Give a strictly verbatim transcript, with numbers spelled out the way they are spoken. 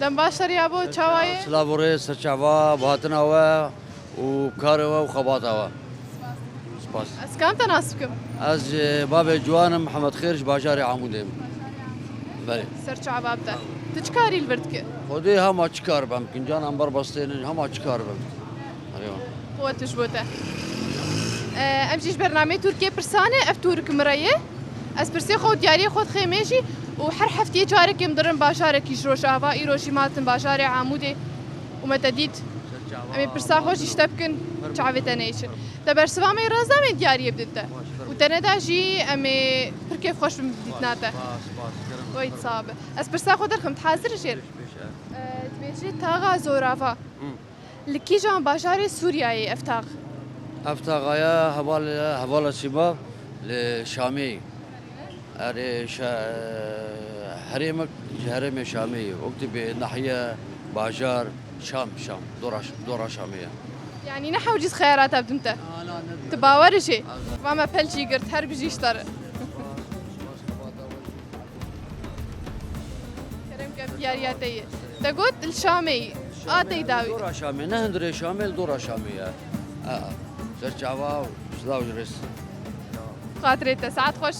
Em baş serî yabo, çawa ye? Silav û rêz, ser çava, bi hatina we û bi karê we û xebata we. Spas. Ez kam te nas bikim? Ez, e, bavê Ciwan im, Mihemed Xêr, ji bajarê Amûdê im. Belê. Ser çava bide. Tu çi karî li vir dikî? Xwedê hema çi kar bim, kincan em berbestê ne, hema çi kar bim. Erê wan. Quwet ji bo te. E, em jî ji bernameyê Tirkiyê pirsan e, ev tûrik min re ye. Ez pirsê xwe û diyariyê xwe dixêm ê jî û her heftiyê carekê em dirin bajarekî ji Rojava, îro jî matin bajarê Amûdê û me te dît. Em ê pirsa xwe jî ji te bikin, çavê te neyêşin. Te bersiva me yê rast da em ê diyariyê bidin te. Û te neda jî em ê pir kêfxweş bin bi dîtina te. Spas, spas, kerem. Wey sabe. Ez pirsa xwe derxim, tu hazir î jêr? Pêş, pêş, e. E, dibêjî taxa Zorava. Hı. Li kîjan bajarê Sûriyeyê ev tax? Ev taxaya heval, hevala Sîma li Şamê. Erê, şe-, herêmek ji herêmê Şamê ye. Wek tu bê nahiye, bajar, Şam, Şam. Dora, dora Şamê ye. Yanî ne hewcîz xeyarata bidin te. Na, na, ne diyor. Tu bawer î jê. Va me pelçî girt, her bijî ji te re. Kerem ke diyariya te ye. Te got li Şamê yî. A te yî dawî. Dora Şamê, ne hundirê Şamê, li dora Şamê ye. A, a. Ser çava û silav ji rêz. Xatirê te, saet xweş.